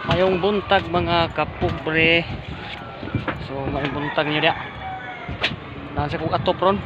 Mayong buntag, mga kapobre. So mayong buntag niyo diya. Nasa kong atop ron.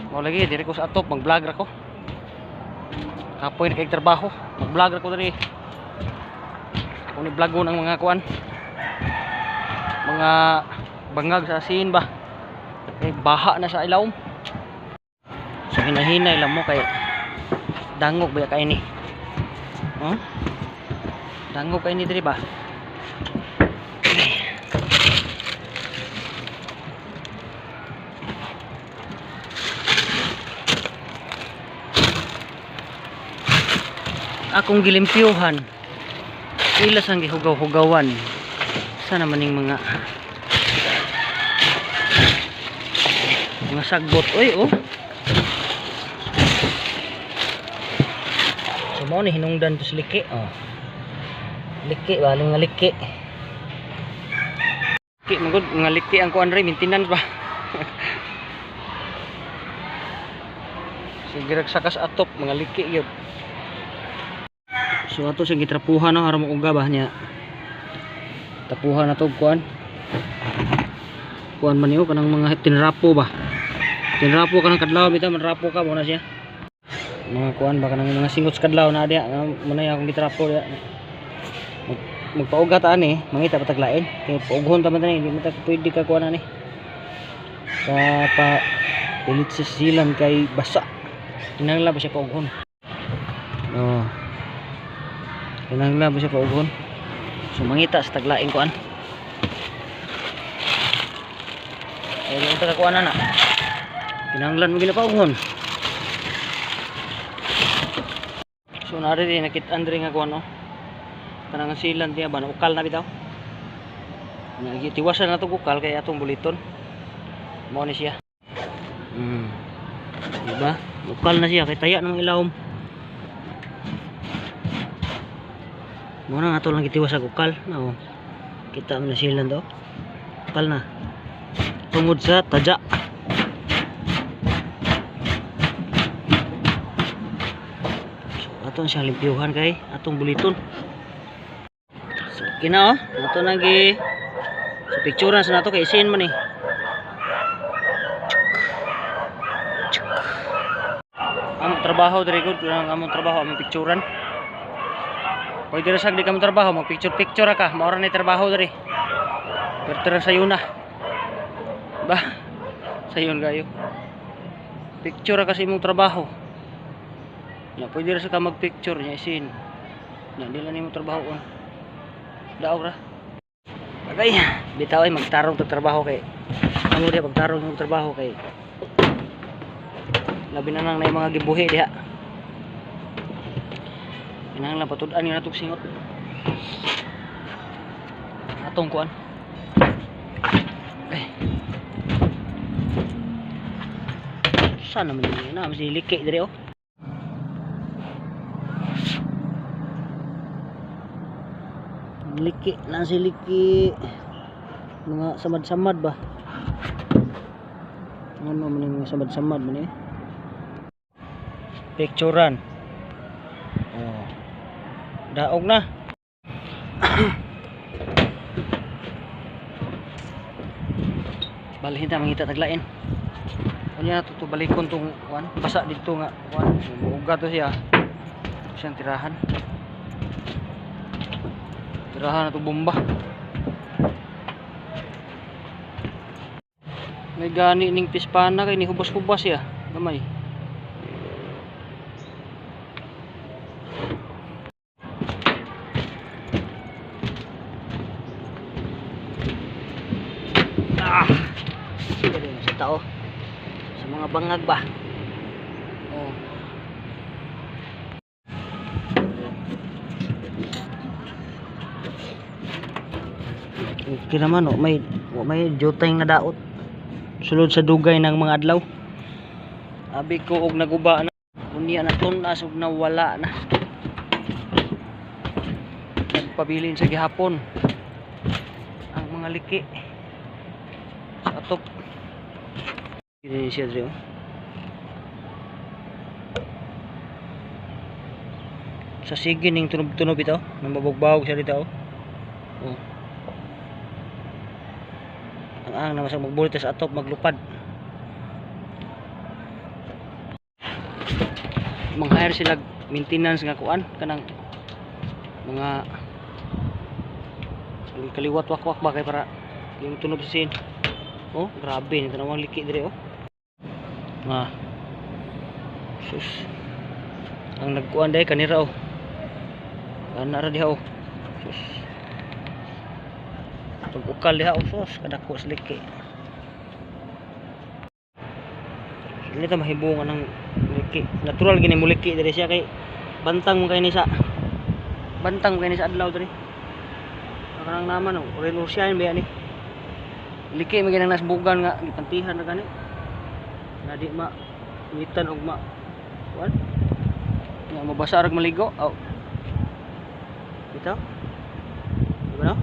Mao lagi diri ko sa atop, mag-vlog ra ko. Kapoy na kay trabaho, mag-vlog ra ko diri. Ako ni vlogon ang mga kuan. Mga bangag sa asin ba. Kay baha na sa ilawom. So hinahinay lang mo kay dangog ba kay ni. Huh? Dangog kay ni diri ba? Akong gilimpyuhan. Ila sang gihugaw-hugawan. Sana maning mga sagbot oy, oh. So mao ni hinungdan to sa liki, oh. Liki ba nga liki. Liki magud nga liki ang kuan re maintenance ba. Sige rag sakas atop mga liki gyud. So ato siyang gitrapuhan, no, aron mo uga ba niya. Tapuhan na to kuan. Kuan man niyo kanang mga tinrapo ba. Tinrapo kanang kadlaw bitaw man rapo ka mo na siya. Mga kuan ba kanang mga singot sa kadlaw na diya, mo na akong gitrapo diya. Magpauga ta ani, mangita pa taglain. Kay paughon ta man tani, hindi man ta pwede ka kuan ani. Sa pa pilit sa silan kay basa. Kinahanglan ba siya paughon? No. Kinahanglan ba siya paughon? So mangita sa taglain kuan. Ay di ta kuan na. Kinahanglan mo ginapaughon. So nari din nakit-an diri nga kuan, oh. Kanang silan diya ba ukal na bitaw. Tiwasan na to ukal kay atong buliton. Mao ni siya. Diba? Ukal na siya kay taya ng ilawom. Mao na nga ato lang gitiwas sa ukal. No. Kita mo na silan do. Ukal na. Tungod sa tadya. So ato siyang limpyuhan kay atong buliton. So kina, oh, ato nang gi so picturean sa nato kay isin man eh. Ang trabaho diri gud, ang among trabaho among picturean. Pwede ra sag di ka mo trabaho, mag picture picture ra ka, mao ra ni trabaho diri. Pero tara sayo na. Ba? Sayon kayo. Picture ra kasi imong trabaho. Nya pwede ra sa ka mag-picture nya isin. Nya di lang nimo trabaho on. Daog ra. Bagay, bitaw ay magtarong tag trabaho kay amo diha pagtarong ng trabaho kay labi na nang na mga gibuhi diha. Kinahanglan patud-an yun natong singot. Atong kuan. Ay. Sana man yun na si liki diri, oh. Liki na si liki. Mga samad-samad ba? Ano man yung mga samad-samad man eh? Picturean. Oh. Daog na. Balhin ta mangita taglain. Unya na to balikon tong kuan, basa dito nga kuan, muuga to siya. Siyang tirahan. Tirahan na to bomba. May gani ning pispana kay ni hubas-hubas siya. Gamay. Ah. Dili na sa tao. Sa mga bangag ba. Oh. Okay naman, oh, may jutay nga daot. Sulod sa dugay ng mga adlaw. Abi ko og naguba na. Unya na tunas og nawala na. Nagpabilin sa gihapon ang mga liki sa atop. Ini siya diri, oh. Sa sige ning tunob-tunob ito, nang mabugbawog siya dito. Oh. Ang naman sa magbulit sa atop maglupad. Mang-hire sila maintenance nga kuan kanang mga kaliwat wakwak ba kay para yung tunob sa sin. Oh, grabe ni tanawang liki dire oh. Nga. Sus. Ang nagkuan dai kanira oh. Ana ra diha oh. Sus. Pag-ukal diha oh sus, kadako sa liki. Dili ta mahibong anang liki. Natural gini mo liki diri siya kay bantang mo kay ni sa bantang mo kay ni sa adlaw diri. Kanang naman oh, rain or shine ba ni? Liki man ginang nasbugan nga gipantihan ra gani. Nga di ma ngitan og ma kuan. Nga mabasa rag maligo. Oh. Dito. Di ba no?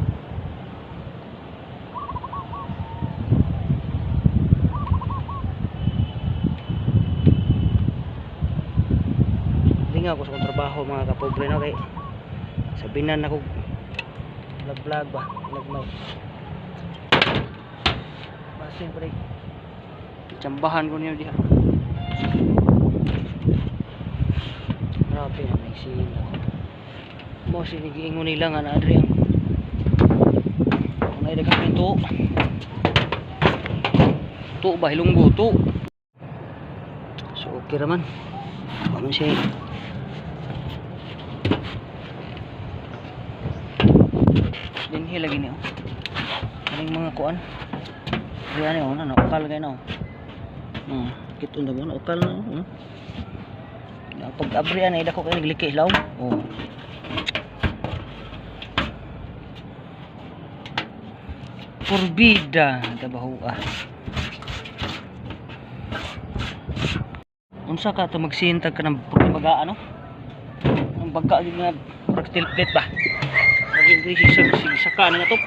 Lingaw ko sa akong trabaho mga kapobre no kay sabinan ako vlog vlog ba nagmay. Basin pre. Tsambahan ko niyo diha. Grabe na may sila. Mo sinigiingon nila nga na adri ang ang ay daghang tuo. Tuo ba hilunggo tuo. So okay ra man. Wa man siya. Dinhi lagi ni oh. Kaning mga kuan. Diyan ni oh, na ukal kay na oh. Kiton na mo ukal na oh. Na pag abri ani dako kay nagliki law. Oh. Purbida trabaho ah. Unsa ka to magsintag ka ng baga ano? Ang baga gyud nga murag steel plate ba? Lagi gyud saka na nga to.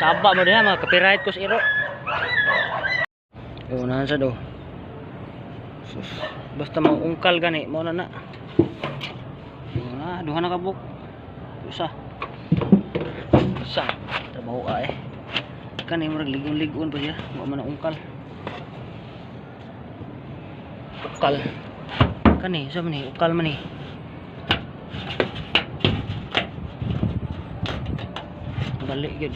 Saba mo diha mga copyright ko sa iro. Unahan sa do. Sus, basta mangungkal gani mao na na. Duha na, duha na ka buk. Usa. Usa. Trabaho eh. Kani murag ligon-ligon pa siya, wa man na ungkal. Ukal. Kani, sa man ni, ukal man ni. Balik gyud.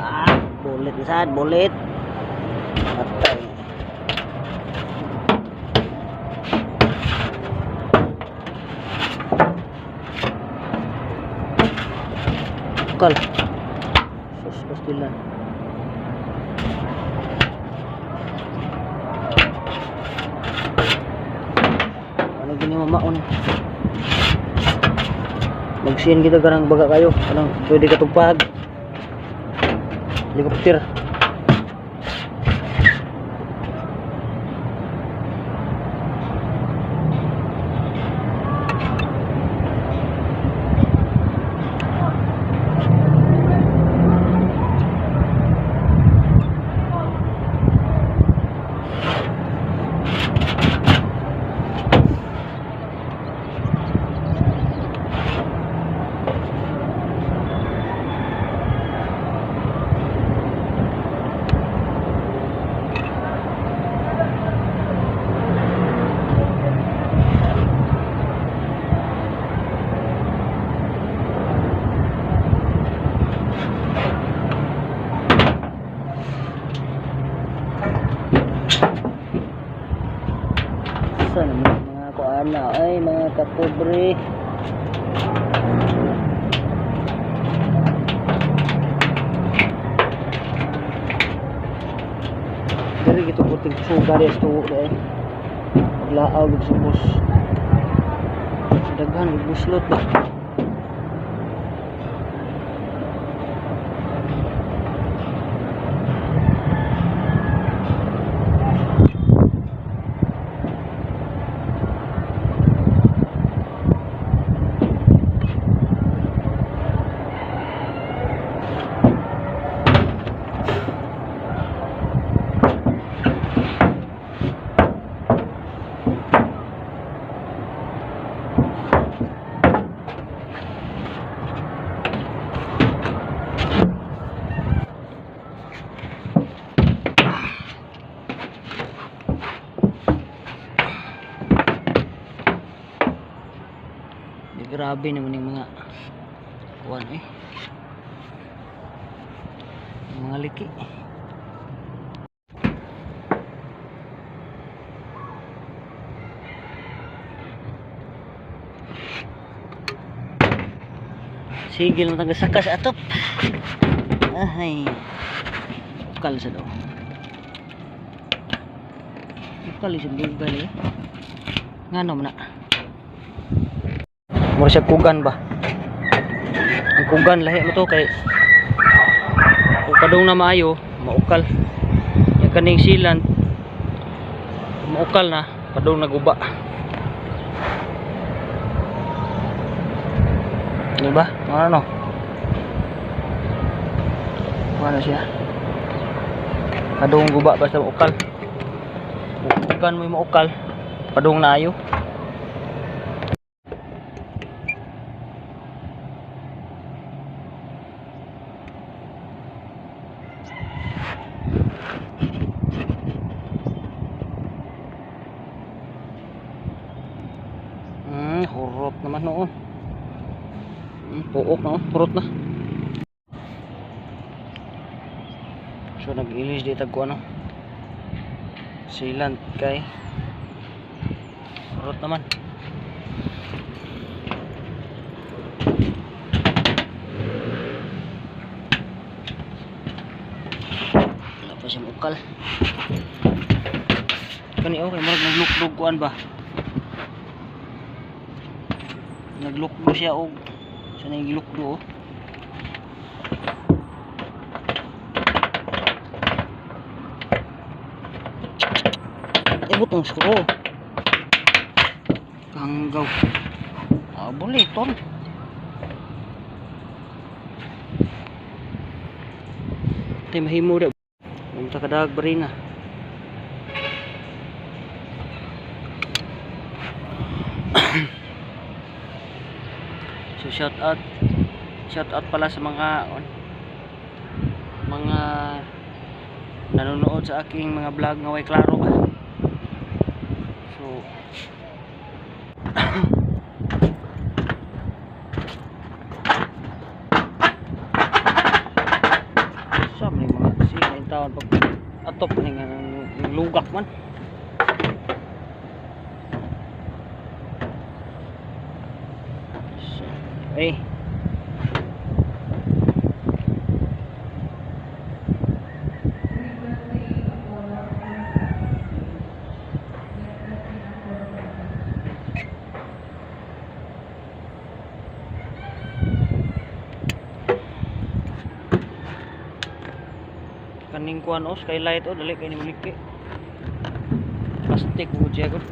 Ah, bulit na sad, bulit. Patay. Ukal. Sus, pastilan. Ano gini mamaon? Magsiyan kita karang baga kayo. Anong pwede ka tugpag? Helicopter. Saan naman mga kuana ay mga kapobre. Diri gito puting suga des tuo dai. Paglaaw gid sa bus. Daghan og buslot ba. Grabe naman yung mga kuan eh. Yung mga liki. Sige lang taga saka sa atop. Ahay. Ukal sa daw. Ukal sa dugal eh. Ngano man na? Mura siya kugan ba? Ang kugan lahi mo to kay kung padung na maayo, maukal. Yung kaning silant maukal na, padung naguba. Di ba? Ano no? Ano siya? Padung guba basta maukal. Kung kugan mo yung maukal, padung na ayo. Hurot naman noon. Puok na, oh. Hurot na. So nag-ilis dito ko ano. Sealant kay hurot naman. Wala pa siya mukal. Kani okay, murag naglukdog kuan ba? Naglukdo siya og sa nang gilukdo oh. Ibot ang screw. Kanggaw. Ah, buliton. Tay mahimo da. Unta kadag barina. So shout out pala sa mga nanonood sa aking mga vlog nga way klaro ba. So sa may mga sige yung taon pag atop ni nga ng lugak man. So, eh kaning kuan os kay light oh, dali kay ni muliki. Plastic mo siya gud.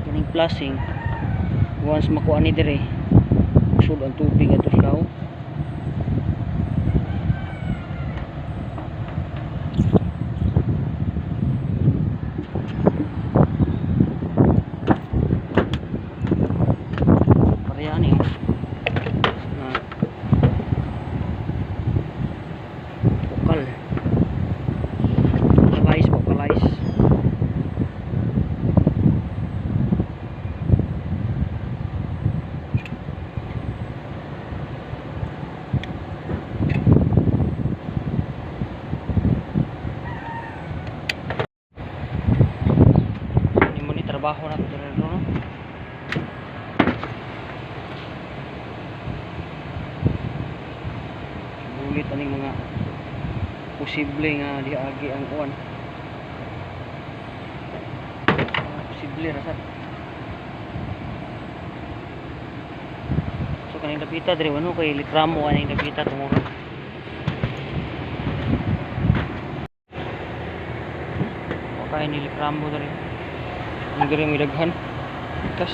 Kaning flashing once makuha ni dire, sud ang tubig ato sa law. Pareha ni na ukal. Kalais ba, kalais. Hindi mo ni trabaho na ito no? Bulit aning mga posible nga diagi ang uwan. Posible ra sad. So kaning dapita diri ano kay likramo aning dapita tungod. Wa kay ni likramo diri. Ang diri may daghan. Tas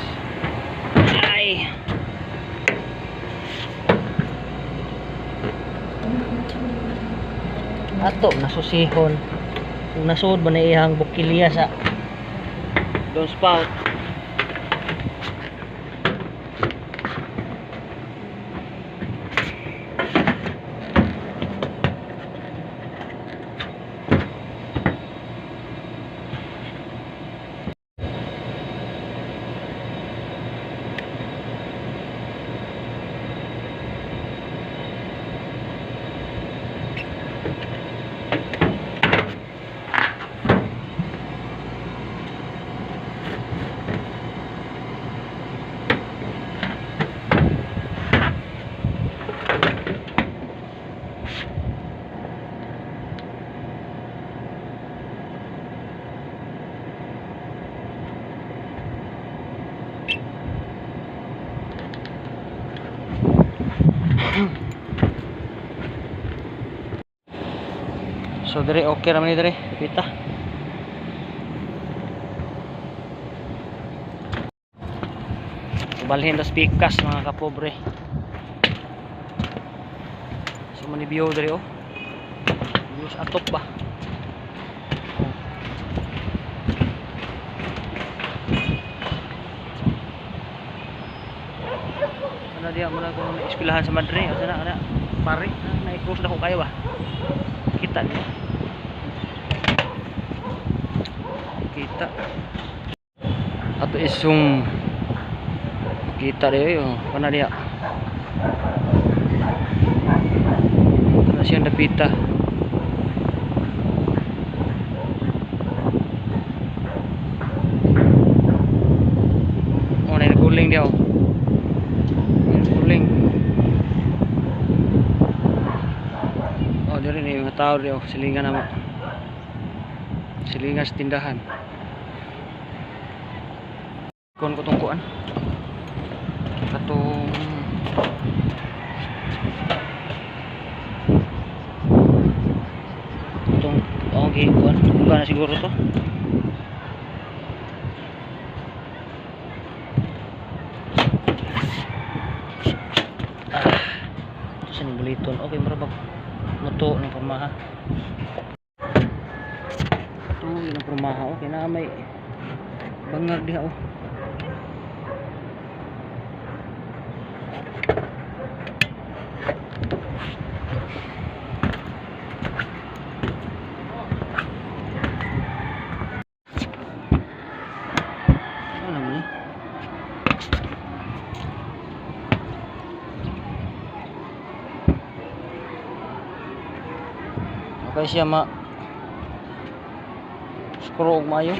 ay ato nasusihon. Kung nasud ba na iyang bukilya sa downspout. So dire okay ra man ni dire, pita. Balhin tas pikas mga kapobre. So man ni view dire oh. View sa atop ba. Oh. Ano diya mo na kung eskwelahan sa Madre, asa na ana pare, na i-close na ko kayo ba. Kita niyo. Kita. Ato isong kita diyo oh. Kana diya. Kana siyang dapita. Oh, na guling diya oh. Guling. Oh, diri ni mga tao diya oh. Silingan na mo. Silingan sa tindahan. Kon ko tungkuan. Katong itong okay, kuan. Kuan na siguro to. Ah, ito sa nibuliton. Okay, mura ba muto ng pormaha. Ito yung pormaha. Okay na may bangag diha oh. Ano naman eh? Okay siya ma screw og maayo.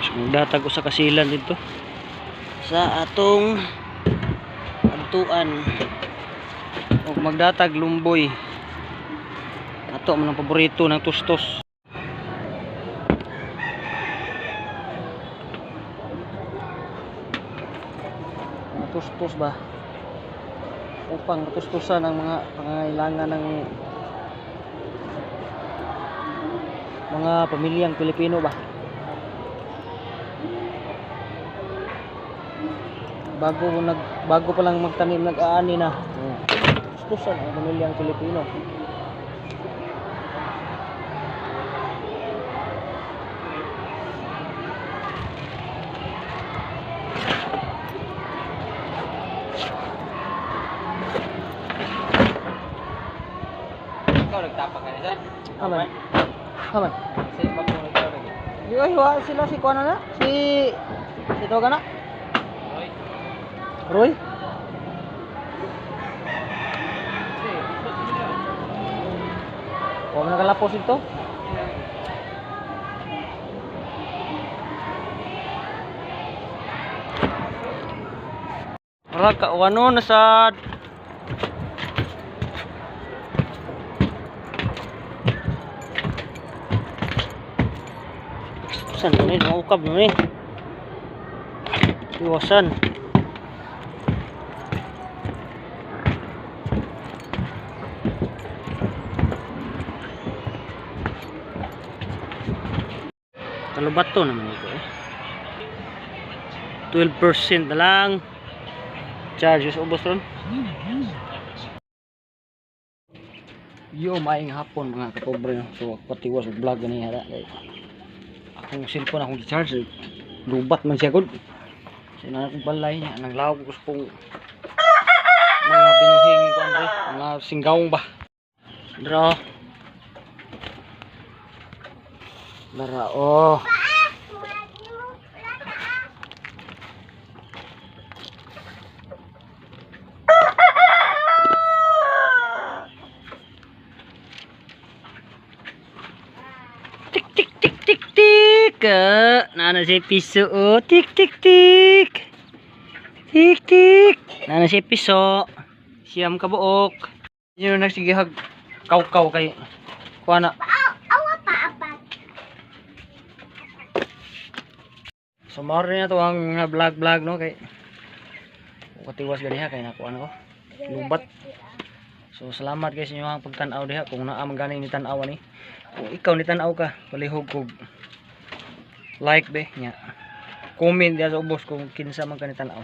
So, magdatag ko sa kasilan dito sa atong adtuan og magdatag lumboy ato man ang paborito ng tustos. Mga tustos ba upang matustusan ang mga pangangailangan ng mga pamilyang Pilipino ba. Bago pa lang magtanim nag-aani na. Oh. Tustusan ang pamilyang Pilipino. Ikaw nagtapak ka ni sir? Aman. Aman. Sa iba ko ikaw lagi. Di ba hiwa sila si kuan na? Si si Toga na? Oy. Roy? Wa man nakalapos ito. Murag ka wano na sad. Saan mo ni? Maukab mo ni. Iwasan. Kalubat to naman ito eh. 12% na lang. Charges ubos ron. Yo, maayong hapon mga kapobre. No? So, patiwas og vlog gani hara. Akong cellphone akong gi-charge. Lubat man siya gud. Sa na akong balay niya, nang lawag ko sa kong mga binuhing kuan re, mga singgawong ba. Dra. Dara oh. Tik tik tik tik tik. Ah, nana si piso oh. Tik tik tik. Tik tik. Nana si piso. Siyam ka buok. Yun nagsigihag kaw-kaw kay kuana. Awa pa apat. So mao rin na to ang mga vlog vlog no kay katiwas ganiha kay nakuan ko. Lubat. So salamat guys sa inyong pagtan-aw diha kung naa man gani ni tan-aw ani. Kung ikaw ni tan-aw ka, palihog kog like be nya. Comment diha sa ubos kung kinsa man ka ni tan-aw.